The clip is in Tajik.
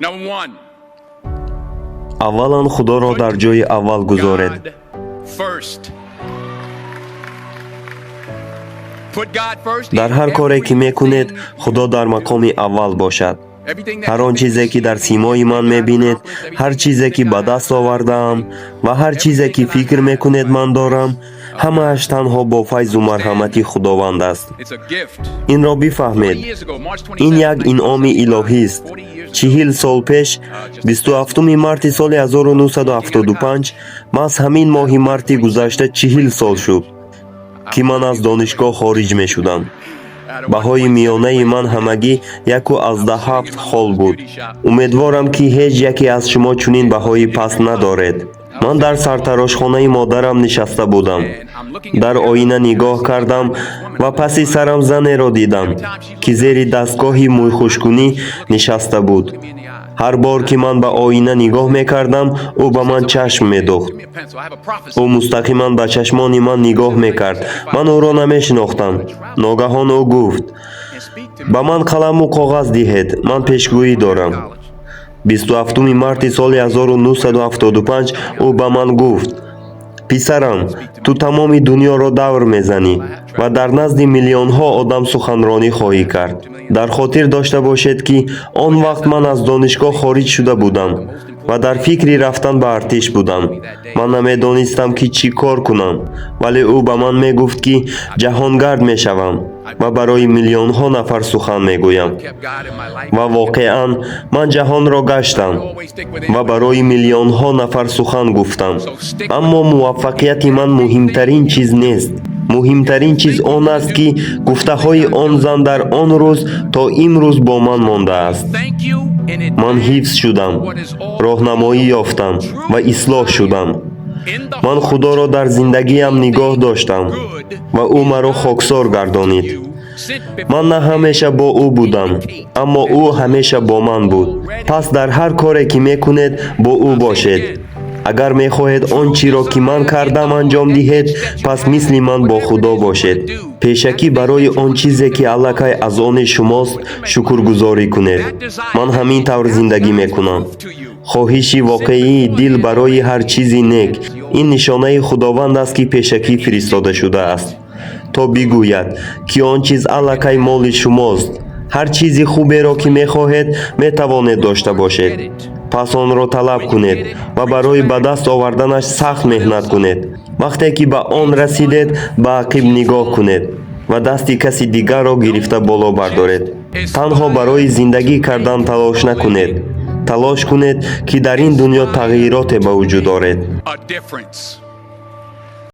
Number one, Аввалан Худоро дар ҷои аввал гузоред. God first. Put God first Дар in ҳар коре ки мекунед, everything. Худо дар мақоми аввал бошад. Everything that Ҳар он чизе ки дар симои ман мебинед, ҳар чизе ки ба даст овардаам ва ҳар чизе ки фикр мекунед ман дорам, ҳамааш танҳо бо файзу марҳамати Худованд аст. It's a gift. Инро бифаҳмед. 40 years ago, March Ин 27, як инъоми илоҳист. 40 years ago, 40 сол пеш, 27 марти соли 1975, маҳз ҳамин моҳи марти гузашта 40 сол шуд, ки ман аз донишгоҳ хориҷ мешудам. Баҳои миёнаи ман ҳамагӣ 1,7 хол буд. Умедворам, ки ҳеҷ яке аз шумо чунин баҳои паст надоред. Ман дар сартарошхонаи модарам нишаста будам. Дар оина нигоҳ кардам ва паси сарам занеро дидам, ки зери дастгоҳи мӯйхушккунӣ нишаста буд. Ҳар бор ки ман ба оина нигоҳ мекардам, ӯ ба ман чашм медӯхт. Give me a pencil. I have a prophecy. Ӯ мустақиман ба чашмони ман нигоҳ мекард. Ман ӯро намешинохтам. Ногаҳон ӯ гуфт: And speak to me. «Ба ман қаламу коғаз диҳед, ман пешгӯӣ дорам». 27 марти соли 1975 ӯ ба ман гуфт: «Писарам, ту тамоми дунёро давр мезанӣ ва дар назди миллионҳо одам суханронӣ хоҳӣ кард». Дар хотир дошта бошед, ки он вақт ман аз донишгоҳ хориҷ шуда будам ва дар фикри рафтан ба артиш будам. Ман намедонистам, ки чӣ кор кунам, вале ӯ ба ман мегуфт, ки ҷаҳонгард мешавам ва барои миллионҳо нафар сухан мегӯям. Kept God in my life. Ва воқеан ман ҷаҳонро гаштам Always stick with ва барои миллионҳо нафар сухан гуфтам. Аммо муваффақияти ман муҳимтарин чиз нест. Муҳимтарин чиз он аст, ки гуфтаҳои он зан дар он рӯз то имрӯз бо ман мондааст. Thank you in Ман ҳифз шудам, роҳнамоӣ ёфтам ва ислоҳ шудам. In the Ман Худоро дар зиндагиам нигоҳ доштам ва ӯ маро хоксор гардонид. Ман на ҳамеша бо ӯ будам, аммо ӯ ҳамеша бо ман буд. Пас дар ҳар коре ки мекунед, бо ӯ бошед. Агар мехоҳед он чиро, ки ман кардам, анҷом диҳед, пас мисли ман бо Худо бошед. Пешакӣ барои он чизе, ки аллакай аз они шумост, шукргузорӣ кунед. Ман ҳамин тавр зиндагӣ мекунам. Хоҳиши воқеии дил барои ҳар чизи нек — ин нишонаи Худованд аст, ки пешакӣ фиристода шудааст, то бигӯяд, ки он чиз аллакай моли шумост. Ҳар чизи хуберо, ки мехоҳед, метавонед дошта бошед. Пас онро талаб кунед ва барои ба даст оварданаш сахт меҳнат кунед. Вақте ки ба он расидед, ба ақиб нигоҳ кунед ва дасти каси дигарро гирифта боло бардоред. Танҳо барои зиндагӣ кардан талош накунед, талош кунед, ки дар ин дунё тағйироте ба вуҷуд оред. A difference.